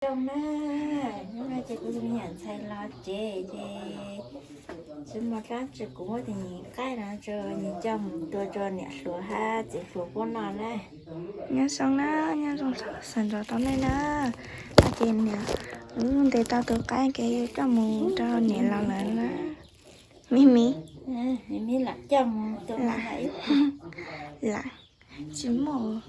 Zoo na, hnub no ces kuv tus me nyuam ntxhais los tsev ces tsis muaj dab tsi, kuv muab tus me nyuam qaib no rau nws coj mus tua rau niam hluas hab txiv hluas puab noj na. Nyob zoo na, nyob zoo sawv ntxov rau nej na. No ces niam, wb ntes tau tus qaib ces yuav coj mus rau niam laus lawm na. Miv miv, lam coj mus tua lam, tsis muaj.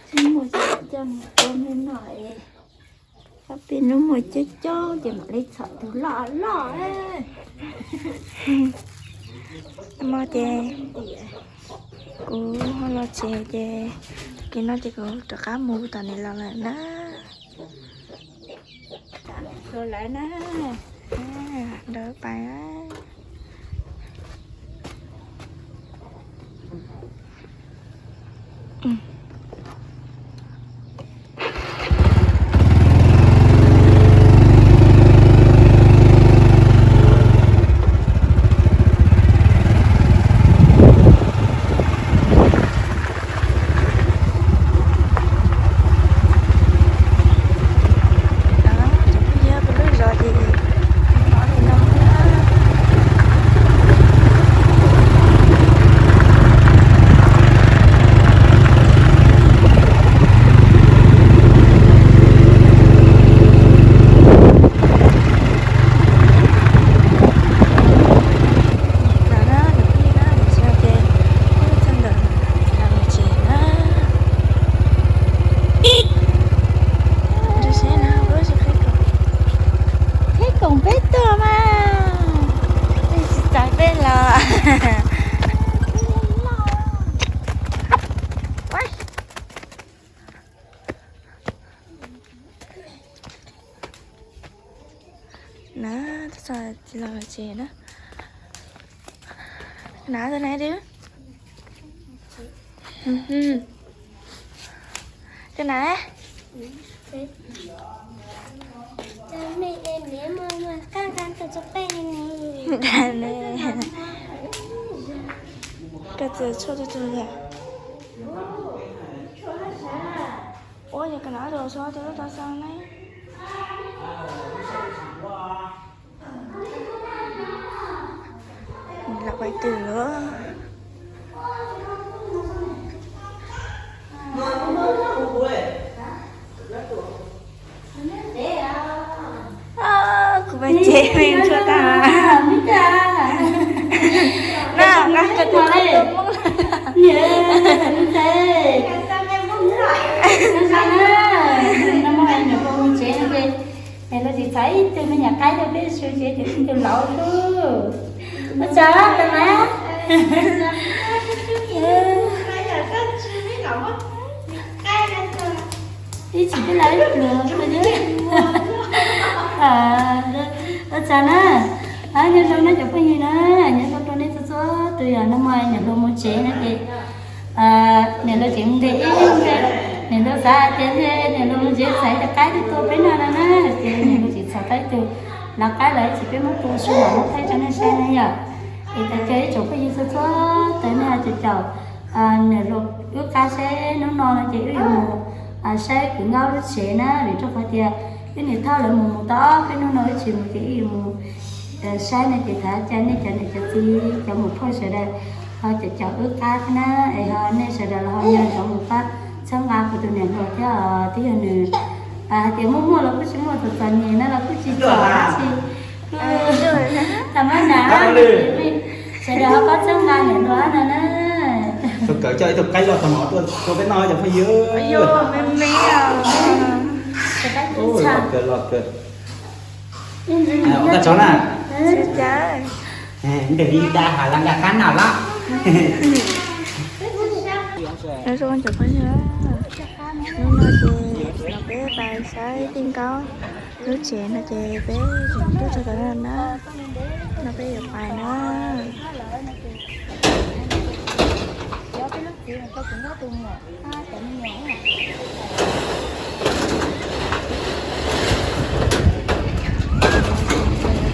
Tsis muaj ces coj mus tua me noj es, ob peb hnub muaj coob coob ces mam li txhom tus loj loj. Mo ces kuv ho los tsev ces, kis no ces kuv rov qab mus tom niam laus lawm na. Lawv na, lawv pais. Cov phooj ywg, peb lub zos ces no li no. Los na cov phooj ywg na, tam sim no ces wb txog ntawm lub tsev na. Nrog seb na, wb sim qhib koom, qhib koom peb tuaj mas, peb tsis txais peb los. Na, txog txiv laus lawv tsev na. Na, tus na twb, tus na, koj txiv tshuaj tug tug yam. Ua yog koj na tus so tus lub tau xo ne. Lam pais twm lawm. Kuv pais tsev me ntsuag tag. Na, nqa koj tus qaib tua Hmoob. Niam lawv tsis txhais ib tug me nyuam qaib rau peb su ces tus, tus laus lawm. Ua tsaug tab mas. Ib tsis peb laus ib pluag. Ua tsaug na. Nyob zoo na cov phooj ywg na, nyob zoo rau nej txhua txhua tus. Yog hnub no niam hluas mus tsev no ces niam hluas tseem nres ib nres, niam hluas xav hais tias ntshe niam hluas mus tsev txhais tus qaib twb tua peb noj no na, ces niam hluas tseem txhom tau ib tug lawv qaib los ib tsis peb muab tua su mam muab thaij rau nej saib na yom. Es tas cia ib tsoom phooj ywg txhua txhua tus nej ho caum caum niam hluas wb qab saib hnub no no ces wb yuav mus saib kuv nkauj lub tsev na, vim rau qhov tias wb niam thauj lawv mus mus tau ob peb hnub no wb tsis mus ces wb yuav mus saib no ces thov caw nej cov niam cov txiv cov muam phauj sawv daws ho caum caum wb qab thiab na, es ho nej sawv daws los ho nco ntsoov mus pab txhawb nqa kuv tus niam hluas thiab os, twb yog nws hais tias muaj muaj los kuj tsis muaj, txom txom nyem na los kuj tsis txom dab tsi. Tag mab na, sawv daws ho pab txhawb nqa niam hluas no na. Tau kawm coj ib tug qaib loj tag mov tuaj rau peb noj cov phooj ywg. Los kawm. Ua koj tsaug na. Ntes li da has la nqa qab noj los. Nyob zoo cov phooj ywg, hnub no ces peb pais saib tij nkaub lub tsev no ces peb tseem tuaj txog tom no na, no peb yuav pais na.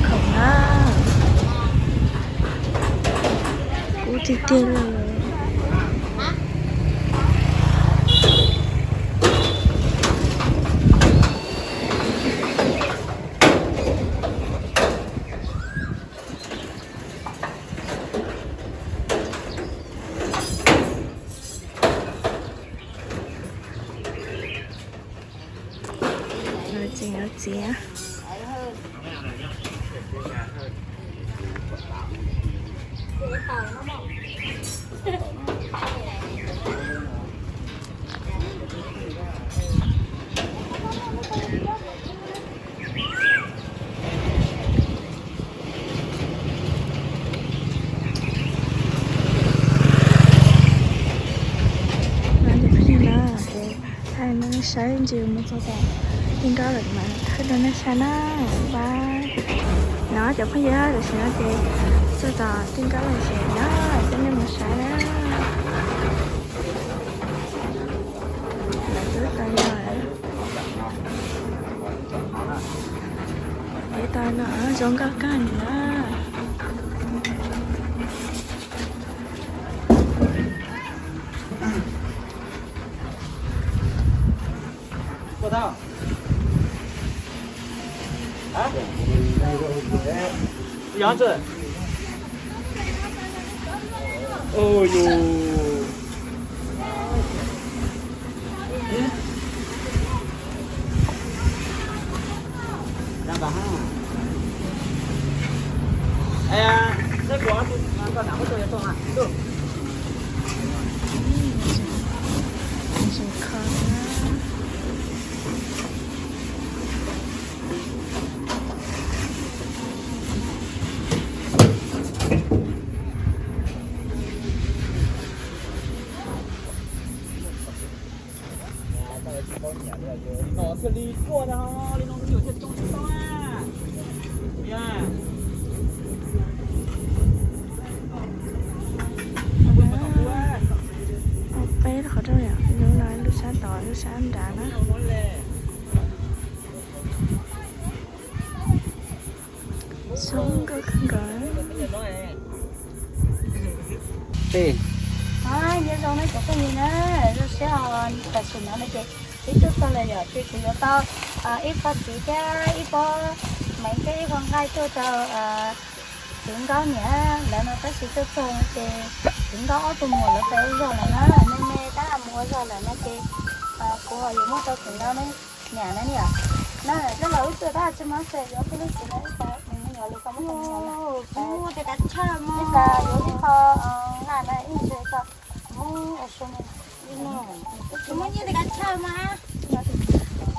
Khoom na, kub tiag tiag li. Tseem yuav txiav. Cov phooj ywg na, ces thaij nej saib ntsis mus txog tom tij nkaub lawm mas thaij rau nej saib na. Bye. No cov phooj ywg, tam sim no ces txog tom tij nkaub lawm ces no coj nej mus saib na. Lawv twb tau yog lawm. Peb tau no zoo nkauj kawg li na. Li no thiaj li tuaj no, li no me nyuam thiaj coob tsis tau na. Peb qhov rooj yom, lub no lub sab tod lub sab nrad na. Zoo nkauj kawg nkaus. Nyob zoo nej cov phooj ywg na, zoo siab os, tam sim no no ces wb tuaj txog lawm yom, ces kuv yuav tau ib pob txiv thiab ib pob meev thiab ib qho nqaij tuaj rau Txiv Nkauj niam lawv no, tab sis tuaj txog ces Txiv Nkauj ob tug muam lawv pem ua zog lawm na, me me tab mus ua zog lawm no ces kuv ho yuav muab rau Txiv Nkauj ne, niam na, niam na, coj los wb tuaj tab tsis mas xwm yuav peb lub txiv no ib xav, ib xav yuav ib qho nqaij na ib ntsis tso, muab ua su no. Tsis muaj nyiaj tes kav chaw mas.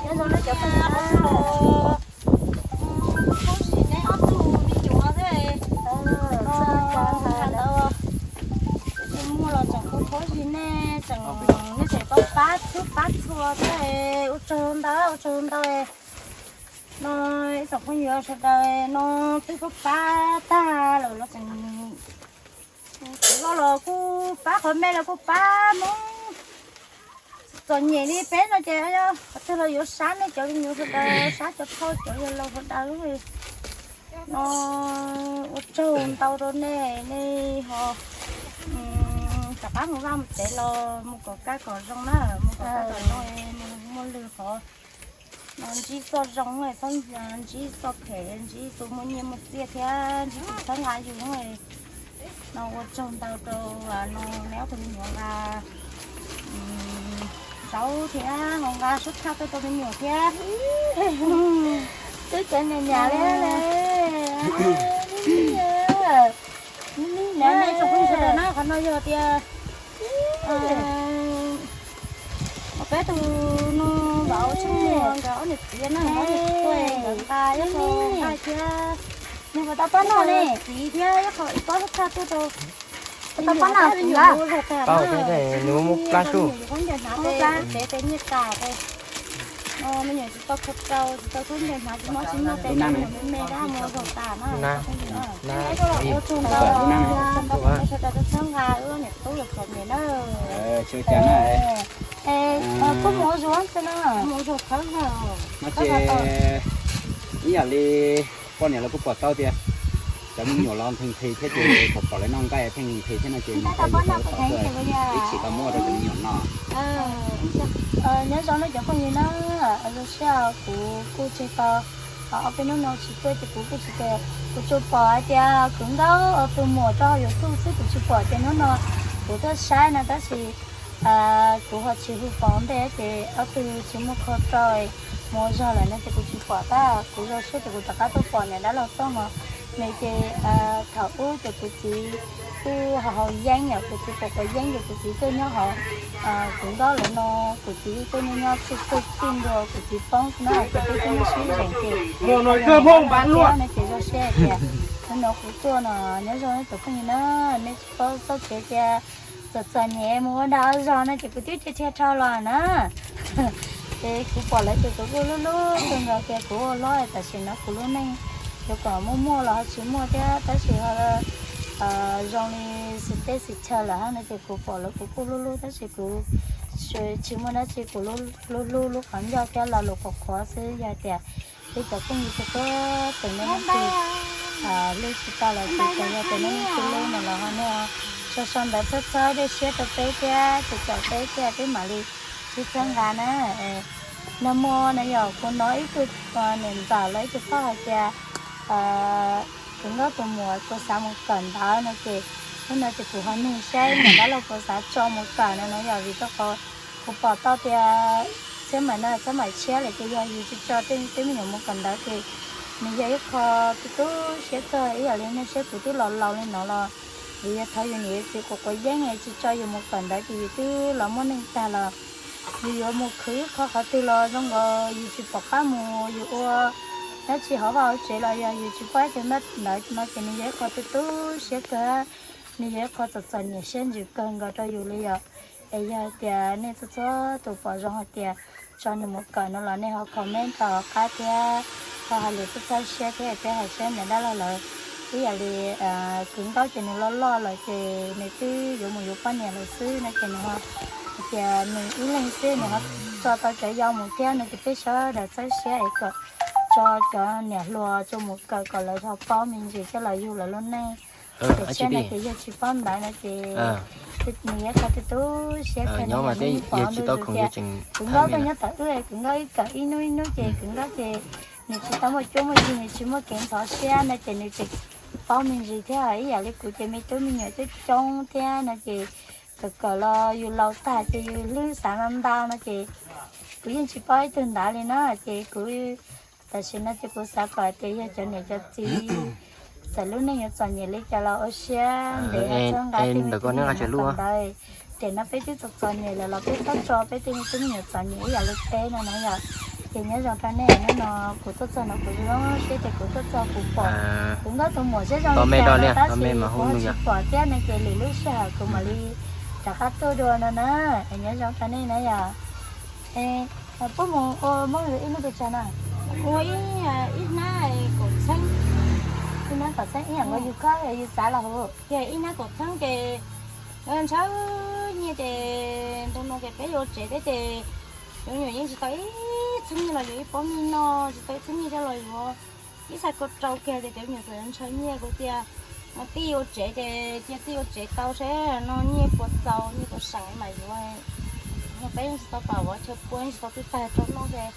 Nyob zoo na cov phooj ywg. Kub si neb ob tug me nyuam xwb. Tsis muaj los tseem kub si nej tseem, nej tseem pab pab txhua pab txhua thiab. Ua tsaug ntau, ua tsaug ntau. No ib tsoom phooj ywg sawv daws no twb pab pab tag lawm los tseem, qhov zoo los kuj pab, qhov me los kuj pab, Hmoob txom nyem li peb no ces qhov twg los yuav sab nej cov me nyuam sawv daws, sab cov phauj cov yawg laus sawv daws. No ua tsaug ntau rau nej, nej ho rov qab mus vaj mus tsev los mus kom kaj kom zoo na, mus kom kaj kom zoo, mus muaj lwm qhov no ntsib txoj zoo, ntsib txoj phem, ntsib tus muaj nyiaj muaj txiaj thiab ntsib tus txhawb nqa yus no. Ua tsaug ntau rau no neb ob tug me nyuam nqa zaub thiab ho nqa suab tshaj tuaj rau me nyuam thiab. Twb cov niam niam li na, qhov no yog tias peb tus no vauv tsheej muag nkawd ob niam txiv na, nkawd ob niam txiv nkawd nqa ib qho nqaij thiab, nws puas tau pab noj ne, txiv thiab ib qho ib pob suab tshaj tuaj rau, tau pab noj me nyuam ua zog tas, nws muab plab sub, me nyuam yuav khaub ncaws hnav tes, tes nyiaj tas tes, me nyuam tsis tau khaws rau, tsis tau khaub ncaws hnav, tsis mob tsis noj tes, me nyuam me me dab mus ua zog tas na. Ua tsaug ntau, ua tsaug ntau rau nej sawv daws tuaj txhawb nqa wb niam tub los txom nyem na. Kuj mus ua zog xwb na, mus ua zog khawb zog. No ces ib yam li poj niam los kuj pom tau tias cov me nyuam los nqhis nqhis thiab ces thaum pom lawv noj nqaij pheej nqhis thiab no ces ib tsis tau muab rau cov me nyuam no. Nyob zoo nej cov phooj ywg na, zoo siab kuv kuj tseg tau ob peb hnub no tsis tuaj ces kuv kuj tsis, kuv tsuas pom hais tias kwv Nkaub ob tug muam rau YouTube xwb, kuv tsis pom ces hnub no kuv tuaj saib no tab sis kuv ho tsis hu pom npe ces ob tug tsis muaj kho rau, mus ua zog lawm no ces kuv tsis pom tab, kuv zoo siab ces kuv rov qab tuaj pom niam dab laug Tooj no. Nws ces thaum ub ces kuv txiv twb haus haus yeeb yom, kuv txiv quav quav yeeb ces kuv txiv tuaj nyob hauv kuv nkaub lawm no, kuv txiv tuaj nyob nyob txij txij ntua kuv txiv poob xwb na, ces peb twb muaj sib zeem ces no ces zoo siab tias hnub no kuv tuaj no. Nyob zoo cov phooj ywg na, nej tsis paub txoj kev tias txom txom nyem mus ua dag ua zog no ces kuv twb dhia dhia dhau los na. Ces kuv pom lawv ces kuv kuj hlub hlub kawg nkaus tias kuv ua hlob tam sim no kuv lub neej yuav kom muaj muaj los ho tsis muaj thiab tab sis ho zoo li xwm teb xwm chaw lawm hab no ces kuv pom lawv kuv kuj hlub hlub tab sis kuv tsis muaj dab tsi, kuv hlub hlub lub qhov ncauj thiab lo lus qhuav qhuav xwb. Yog tias peb cov phooj ywg txhua txhua tus nej leej twg hlub tsis tau los tsis tas, yog tias nej leej twg hlub no los ho nej sau sau ntawv txhawb txhawb dej siab rau peb thiab ces caum peb thiab peb mam li sib txhawb nqa na. Nag hmo no yog kuv hnov ib tug niam ntxawm los ib tug pog hais tias kuv nkauj tus muam kuv xav mus kawm ntawv no ces hnub no ces kuv ho nug saib niam dab laug puas xav tso mus kawm no no yog vim rau qhov kuv pom tau tias txhiab maim no txhiab maim tshiab lawm ces yog yus tsis tso tej twb me nyuam mus kawm ntawv ces nws yog ib qho tu tu siab kawg ib yam li nej saib kuv twb los laus li no los vim yog thaum yus niam yus txiv quav quav yeeb es tsis tso yus mus kawm ntawv ces yus twb los muaj neej tag los yus yuav mus khwv ib qho qhov twg los zoo nkaus yus tsis pom qab mus, yus ua dab tsi hauv vaj hauv tsev los yog yus tsis paub ib tug npaj ntawv no ces nws yog ib qho tu tu siab kawg, nws yog ib qho txom txom nyem siab ntsws kawg nkaus rau yus li yom. Es yog hais tias nej txhua txhua tus pom zoo hais tias tso nws mus kawm no los nej ho comment tau qab thiab ho hais lus txhawb txhawb siab thiab peb hais saib niam dab laug lawv ib yam li kwv nkaub ces nws loj loj lawm ces nws twb yuav mus yuav poj niam lawm xwb no ces nws ho hais tias nws ib leeg xwb nws ho tso tau cov yau mus thiab no ces peb sawv daws txhawb siab es kom tso cov niam hluas tso mus kawm kom lawv ho paub me ntsis coj los yug lawv lub neej. Ces siab no ces yog tsis paub ntawv no ces nws yog qhov tu tu siab kawg no yog nws pom ntu zus tias kwv nkaub tuaj nyob tom wb, kwv nkaub ib kawm ib hnub ib hnub ces kwv nkaub ces nws tsis tau muaj cuab muaj yig, nws tsis muaj kev ntxhov siab no ces nws tseem paub me ntsis thiab. Ib yam li kuv ces me tub me nyuam coob coob thiab no ces kawm kawm los yus laus tag ces yus hlwb xav ntau ntau no ces kuv yeej tsis paub ib tug ntawd li na ces kuv tam sim no ces kuv xav kom tias yog cov niam cov txiv txawm lub neej yuav txom nyem li cas los ua siab ntev txhawb nqa tej me tub me nyuam ntawd. Tiam no peb twb txom txom nyem lawm los peb txhob tso peb tej me tub me nyuam txom nyem ib yam li peb no na yom. Ces nyob zoo rau nej, hnub no kuv tuaj txog no kuv zoo siab ces kuv tuaj txog kuv pom kwv nkaub tus muam siab zoo li cas no tab sis kuv ho tsis pom thiab no ces lwm lub sij hawm kuv mam li rov qab tuaj dua no na. Es nyob zoo rau nej na yom. Puab mus ua Hmoob ib hnub pes tsawg na? Ua ib hnab kaum txheeb. Ib hnab kaum txheeb ib yam nkaus yus khob yus xav los hu. Ces ib hnab kaum txheeb ces ntshaw nyiaj ces ntu no ces peb yuav ua tsev thiab ces cov me nyuam yeej tsis tau ib txheeb nyiaj los yuav ib pob nyiaj no, tsis tau ib txheeb nyiaj coj los yuav ib xav kua rau kiag ces cov me nyuam txawm ntshaw nyiaj kuv tias tij ua tsev ces cia tij ua tsev tau seb no nyiaj puas txaus nyiaj puas seem mas yuav. No peb yeej tsis tau pam vov chaw pua yeej tsis tau twb tag rau noj ces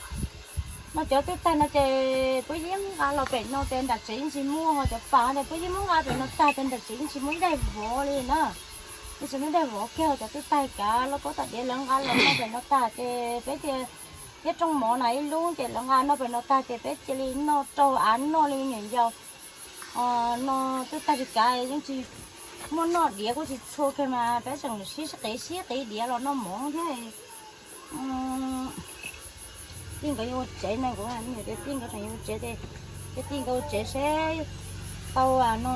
no cov twb tag no ces puab yeej nqa los pem no ces nram tsev yeej tsis muaj, ho cov pam no ces puab yeej muab nqa pem no tag ces nram tsev yeej tsis muaj ib daim vov li na. Yeej tsis muaj ib daim vov kiag, cov twb tag kav lauj kaub tas diav lawv nqa los noj pem no tag ces peb tias thiab rooj mov na ib lub ces lawv nqa noj pem no tag ces peb cia li noj rau av noj li nyuam yaus. No twb tag tsis kav yeej tsis muaj noj diav kuj tsis txhua kiag mas peb tseem sib qiv sib qiv diav los noj mov thiab. Tij nkawd yuav ua tsev no kuv hais me nyuam tias tij nkawd tseem yuav ua tsev ces, ces tij nkawd ua tsev seb tau no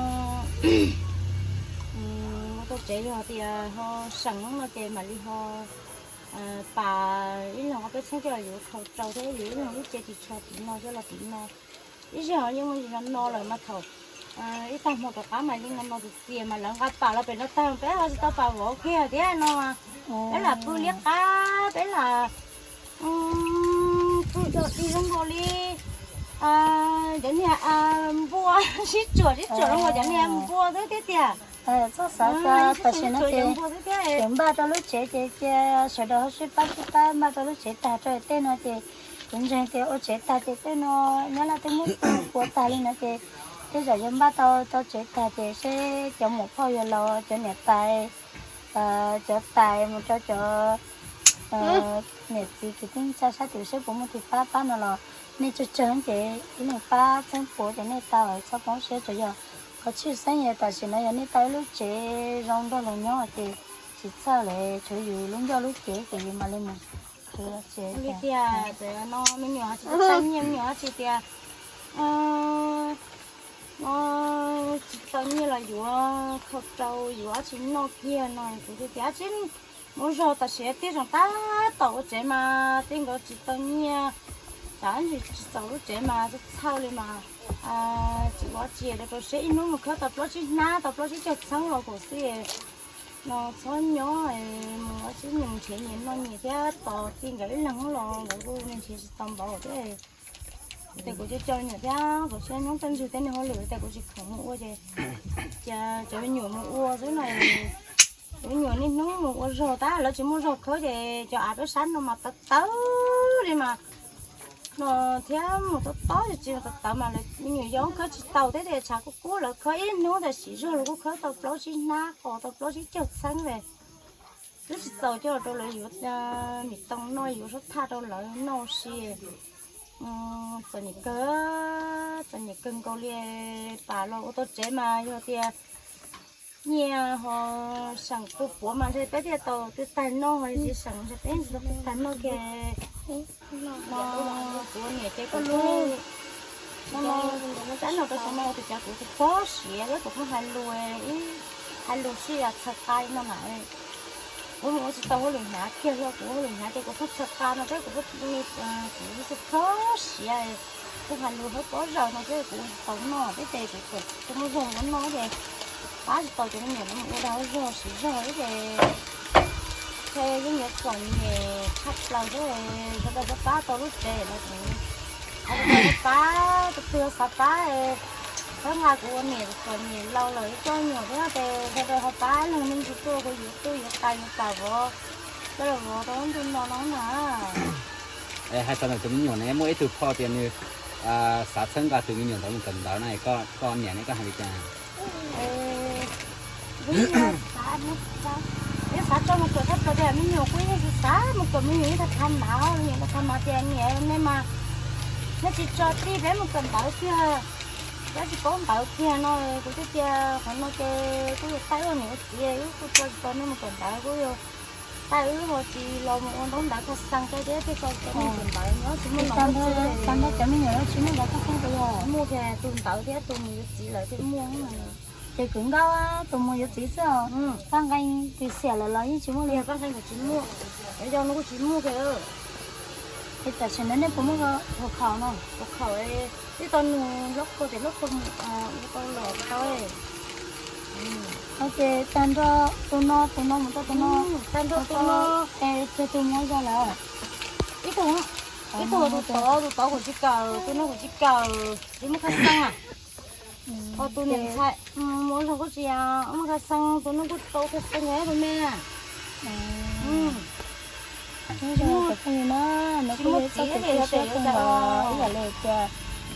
mus tau tsev yog tias ho seem no ces mam li ho pam ib leeg ob peb txheeb coj los yuav rhau rau thiab yuav ib leeg lub tsev ris tsho tim no coj los tim no. Ib zig ho yeej muaj zig no no lawm mas thaum ib tag hmo rov qab mas yeej no no txias txias mas lawv nqa pam los pem no tag peb ho tsis tau pam vov kiag thiab no. Peb lam pw liab qab peb lam pw dog dig zoo nkaus li cov niag npua sib tsuam sib tsuam zoo nkaus cov niag npua xwb thiab tiag. Txhob xav, tam sim no ces tseem npaj rau lub tsev ces cia sawv daws ho sib pab sib pab npaj rau lub tsev tag rau tej no ces kuv ntseeg tias ua tsev tag ces tej no nyob laj twb muab pua tag li no ces tej zaum yog npaj tau tsev tag ces seb cov muam phauj yawg laus cov niam tais, cov tais mus rau cov Niam txiv kwv tij neej tsa sab tim seb puas muaj tus pab pab no los nej tsawg tsawg ces ib leeg pab txheeb puav ces nej tau lawm, txhob poob siab. Tsuas yog qhov tshwj xeeb yog tam sim no yog nej tau ib lub tsev zoo nrog luag nyob ces tsis txhawj lawm, tshuav yus lub ncauj lub cev ces yus mam li mus khwv los tsev. Li tias no me nyuam tsis tau nyiaj, me nyuam tsis tias no tsis tau nyiaj los yuav khau rau yuav tsis noj kiag no kuv tias tsis mus zog tam sim tiaj zoo tab tom ua tsev mas tej nkaus tsis tau nyiaj, tsam ntsis tsis txaus lub tsev mas txhawj li mas tsis ua tsi rau rau siab ib hnub mus khawb tau plaub tsib hnab tau plaub tsib caug txheeb los kuv xij no txhob nyob mus ua tsis nyias nrhiav nyias noj nyias thiab tos ti nkawd ib leeg los nkawd kuj nrhiav tsis tau npaum thiab. Ces kuv coj cov me nyuam thiab kuv siab nyob tej ntsug tej niag hauj lwm ces kuv tsis khoom mus ua ces cia cov me nyuam mus ua xwb no. Cov me nyuam niaj hnub mus ua zog tab lawv tsis muaj zog khawb ces cov av peb sab no mas tawv tawv li mas no thiab mus tob tob tsis tsis tawv tawv mas lawv me nyuam yau khawb tsis tau thiab ces tshav kub kub lawv khawb ib hnub tam sim zog los kuj khawb tau plaub tsib hnab qos tau plaub tsib caug txheeb li. Twb tsis txaus coj rau lawv yuav nim tooj noj yuav suab thaj rau lawv noj si. Txom nyem kawg, txom nyem kawg nkaus li. Pam los ua tau tsev mas yog tias nyiaj ho seem tu puav mas ntshe peb thiaj tau twb tag noj ho tsis seem ntshe peb tsis tau twb tag noj kiag. No kuv niam ces kuv no no tab no rau xyoo no tus cov kuv txog siav thiab kuv pheej hais lus, ib hais lus sij hawm txhaws qa li no mas kuv mus ua tsis tau hauj lwm hnyav kiag, yog kuv hauj lwm hnyav ces kuv pheej txhaws qa no thiab kuv pheej, kuv txog siav, kuv hais lus hauv pob zaws no thiab kuv tsis tau noj thiab ces kuv txawm tsis muaj zog ua noj ces pab tsis tau cov me nyuam no mus ua dag ua zog siv zog thiab ces yeej yuav txom nyem tshaj plaws thiab, sawv daws pab pab tau lub tsev no ces pab, tus twg xav pab pab nqa kuv ua niam, txom nyem laus lawm ib co nyuam thiab ces sawv daws ho pab leej me ntsis tuaj kuv yuav tuaj yuav tas yuav tas vov, coj los vov rau ntuj no no na. Hais txog ntawm tus me nyuam ne, muaj ib tug pho tias nws xav txhawb nqa tus me nyuam ntawd mus kawm ntawv na, koj niam ne koj hais li cas? Peb xav tso mus kawm thaj plaws tias me nyuam kuj yeej xav mus kawm, me nyuam yeej tau tham mas, me nyuam tau tham mas tias niam nej mas nej tsis tso tij peb mus kawm ntawv kiag, peb tsis paub ntawv kiag no, kuv thiaj tias qhov no ces kuj yog taij ua niam ua txiv wb kuj tso tsis tau nej mus kawm ntawv, kuj yog taij wb ho tsis los mus ua ntaub ntawv kha xees thiab thiaj tso tsis tau nej mus kawm ntawv no tsis muaj los tag nrho cov me nyuam no tsis muaj ntawv kha xees rau yog muaj kiag tus ntawd thiab tus mus yuav txiv lawm thiaj muaj. Ces kwv Nkauj tus mus yuav txiv xwb os, Paj Nqees tus xiam lawm los yeej tsis muaj li. Paj Nqees kuj tsis muaj, yog no kuj tsis muaj kiag. Es tam sim no nej puas muaj hluas khaum no? Hluas khaum twb tau nug lub kua tias lub kua mus ua tau los tau. Ces tag nrho tus no tus no mus tau tus no, tag nrho tus no es tus twg muaj zog lawm? Ib tug, ib tug tus tod, tus tod kuv tsis kawm, tus no kuv tsis kawm, tsis muaj kha xees. Ho tus niam ntxhais mus zog kuj tsis muaj kha xees, tus no kuj tau kha xees tus me. Tsis muaj txiv thiab ces ib yam li tias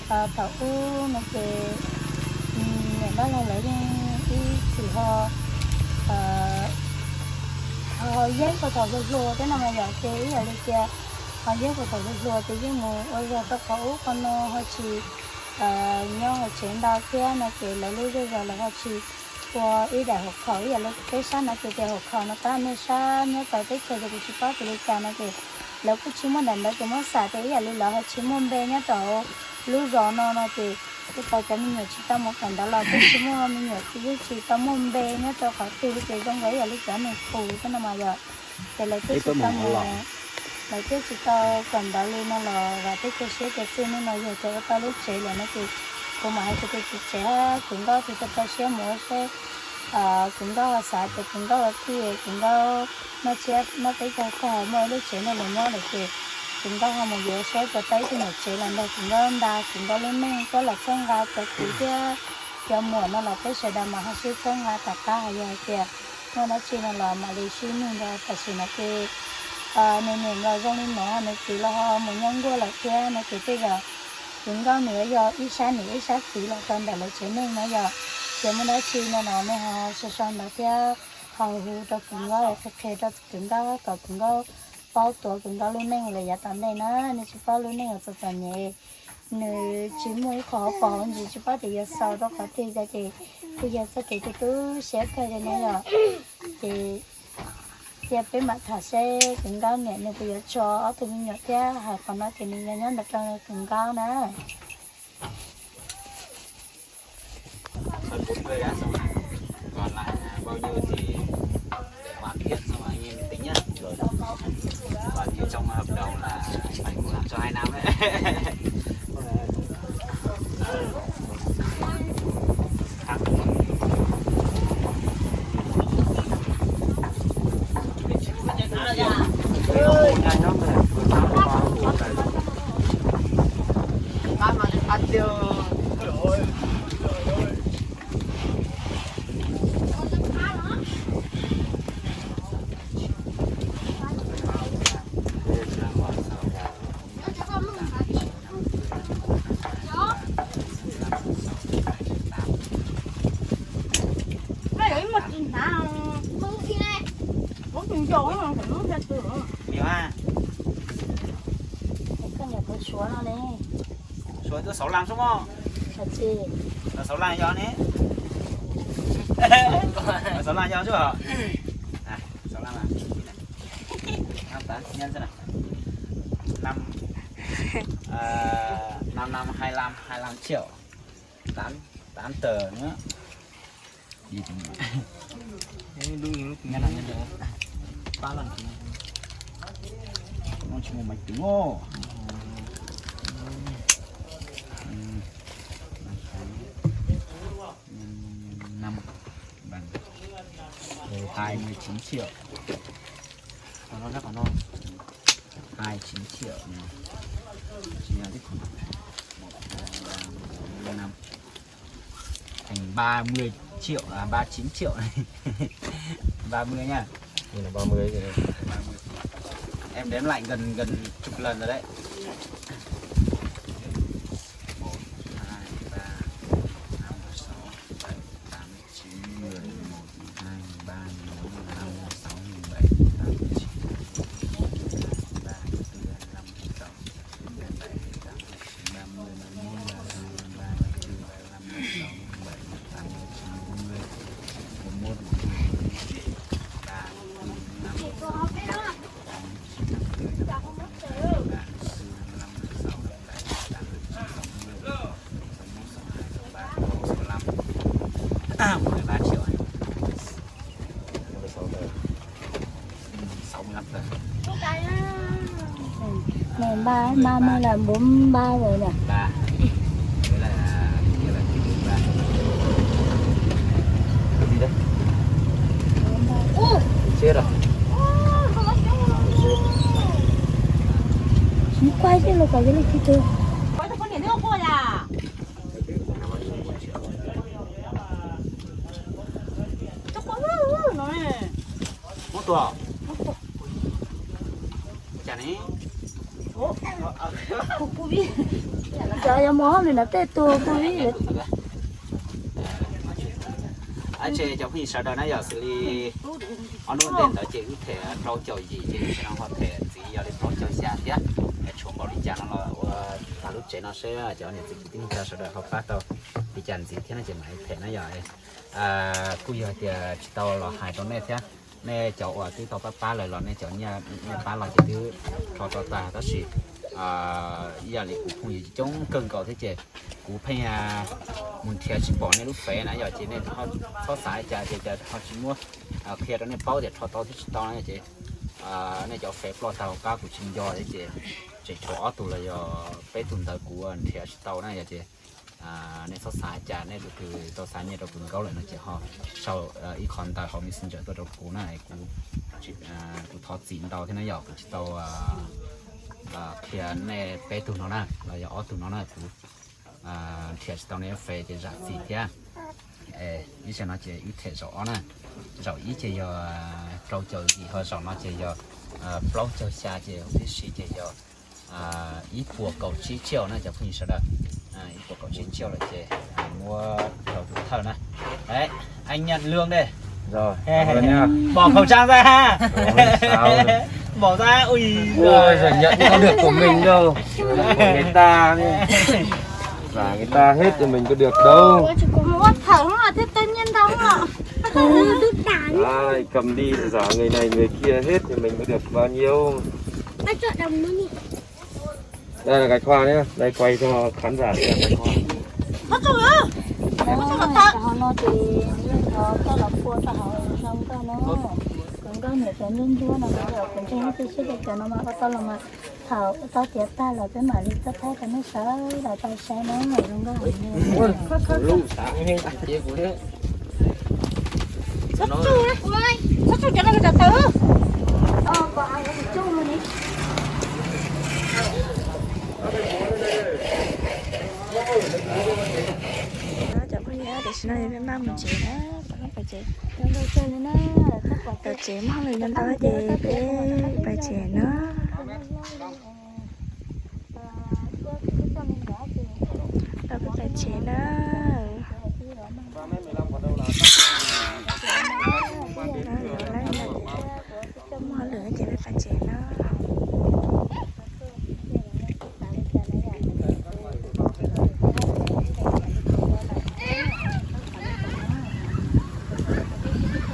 thaum ub no ces niam dab laug lawv yeej ib txwm ho ho yeeb puag thaum hluas hluas thiab no mas yom, ces ib yam li tias ho yeeb puag thaum hluas hluas ces yeej mus ua zog rau qhov ub qhov no ho tsis nyob hauv tsev ntau thiab no ces lawv lub zej zos lawv ho tsis ua ib daim hluas khaum ib yam li peb sab no ces tias hluas khaum no tab mej sab nyob txawv teb chaws ces kuv tsis paub tias li cas no ces lawv kuj tsis muaj daim ntawv ces muab xam tias ib yam li lawv ho tsis muaj npe nyob rau lub zos no no ces kuj tau cov me nyuam tsis tau mus kawm ntawv los kuj tsis muaj me nyuam tsis yeej tsis tau muaj npe nyob rau qhov twg li ces zoo nkaus ib yam li cov neeg qus thiab no mas yom. Ces lawv twb tsis tau mus, lawv twb tsis tau kawm ntawv li no los vam thiab cia siab tias txij hnub no yog cov ua tau lub tsev lawm no ces kuv mam hais tias tus txiv tsev Kwv Nkauj tus tau tso siab mus ua seb Kwv Nkauj xav tias Kwv Nkauj ua tij Kwv Nkauj noj tsiab noj teb tag tag muaj ib lub tsev nrog lawv nyob lawm ces Kwv Nkauj ho mus yuav saib puas tau ib tug niam tsev los nrog Kwv Nkauj nta Kwv Nkauj lub neej, coj los txhawb nqa cov kwv thiab cov muam no los peb sawv daws mas ho sib txhawb nqa tom qab hais yog hais tias muaj dab tsi no los mam li sib nug nrog. Tam sim no ces nws niam los zoo li no, nws txiv los ho mus nyob nkuaj lawm thiab no ces tej zaum Kwv Nkauj nws yuav yog ib sab niam ib sab txiv los rau ntawm lawv tsev neeg no yom. Ces muaj dab tsi no los nej ho sau sau ntawv thiab ho hu rau Kwv Nkauj, qhia qhia rau Kwv Nkauj kom Kwv Nkauj paub tuav Kws Nkaub lub neej los yav tom ntej na, nws tsis paub lub neej uas txom txom nyem, nws tsis muaj ib qho hauv paus hauv ntsis, tsis paub tias yuav xaus rau qhov twg, ces kuj yog txoj kev tu tu siab kawg li na yom. Ces cia peb mam tham seb Kws Nkaub niam nws puas yuav tso ob tug me nyuam thiab, hais qhov no ces nws yog nyob ntawm rau Kws Nkaub na. Còn lại bao nhiêu thì để hoàn thiện xong rồi anh em mình tính nhá. Rồi. Còn như trong hợp đồng là anh Bảy cũng làm cho hai năm đấy. Ua, koj niam puas suav no ne? Suav twb sáu lăm xwb mog. Hais tsis. Sáu lăm yog ne. Sáu lăm yog xwb hos. Sáu lăm. Năm tám, nhân xem nào. Năm, ờ, năm năm hai lăm, hai lăm triệu. Tám, tám tờ nữa. Ê, đu nhiều lúc. Nhớ là nhớ đỡ. Ba lần thì nó chỉ một máy tính ô. Năm sáu nhân năm bằng hai mươi chín triệu. Còn nó rất còn non. Hai chín triệu này. Chỉ là cái khoảng một, hai, ba, bốn, năm. Thành ba mươi triệu, à, ba chín triệu này. Ba mươi nha. Như là ba mươi rồi. Ba mươi. Em đếm lại gần, gần chục lần rồi đấy. Một, hai, ba, năm, sáu, bảy, tám, chín, mười, một, hai, ba, bốn, năm, sáu, bảy, tám, chín, mười, hai, ba, bốn, năm, sáu, bảy, tám, chín, ba mươi, ba mươi mốt, ba mươi hai, ba mươi ba, ba mươi tư, ba mươi lăm, ba mươi sáu, ba mươi bảy, ba mươi tám, ba mươi chín, bốn mươi, bốn mươi mốt, bốn mươi hai, ba mươi tư, năm mươi, Này ba, ba mươi là bốn ba rồi nhỉ? Không quay chứ, lục cái lịch thi từ. Muab tua. Cas ne? Cov yuav mus hauj lwm no tej tua pub vib. Ces cov phooj ywg sawv daws na, yog xws li ob hnub ntej ntawd ces wb them plaub caug yim ces tam sim no ho them ntxiv yog li plaub caug xya thiab. Tshuav npaum li cas no los ua tag lub tsev no seb cov niam txiv kwv tij neej tsa sawv daws ho pab tau li cas ntxiv thiab no ces mam li them na yom. Kuj yog hais tias tsis tau los hais rau nej thiab, nej cov uas twb tau pab pab lawm los nej cov nyiaj nej pab los ces twb rho tau tag tab sis ib yam li kuv phooj ywg coob kawg nkaus thiab ces kuv pheej mus nrhiav tsis pom nej lub fev na yom, ces nej txhob xav li cas ces ho tsis muab qhia rau nej paub tias rho tau thiab tsis tau na yom, ces nej cov fev ploj tag hauv qab kuv tsis nco thiab ces tseem tshuav ob tug los yog peb tug ntawd kuv nrhiav tsis tau na yom, ces nej txhob xav li cas, nej tus twg tau xa nyiaj rau Kws Nkaub lawm no ces ho sau ib qho ntawv hauv Messenger tuaj rau kuv na, kuv, kuv thov txim ntau thiab na yom, kuv tsis tau qhia nej peb tug no na los yog ob tug no na, kuv nrhiav tsis tau nej lub fev ces zam txim thiab. Ib zaug no ces wb them zaum ob na, zaum ib ces yog rau caum yim, ho zaum no ces yog plaub caug xya ces huv tib si ces yog ib puas kaum tsib tsiaum na cov phooj ywg sawv daws. Ib puas kaum tsib tsiaum lawm ces muab rau tus thawj na. Anh nhận lương đây. Rồi, cảm ơn nhá. Bỏ khẩu trang ra ha. Rồi, sao rồi? Ôi, rồi nhận cái được của mình đâu. Của người ta đi. Giả người ta hết rồi mình có được đâu. Ua thawm thiab tau nyiaj ntau os. Ai, cầm đi giả người này người kia hết thì mình có được bao nhiêu. Đây là cái khoa nhé, đây quay cho khán giả xem cái khoa. Ho no ces yeej thov koj los phua rau hauv zoo nkauj no. Kuv nkauj niam cov ntsuab ntsuab no kuv ntseeg tib si, cov no mas ua tau los mas thaum ua tau tiav tag los peb mam li txoj thaij rau nej sawv daws tau saib na, zoo nkauj heev li. Txhob tsuj, txhob tsuj cov no cov taw. Cov phooj ywg, tam sim no peb maj mus tsev na, peb pais tsev. Tom tsev muaj hauj lwm ntau ntau ces peb pais tsev na. Peb pais tsev na.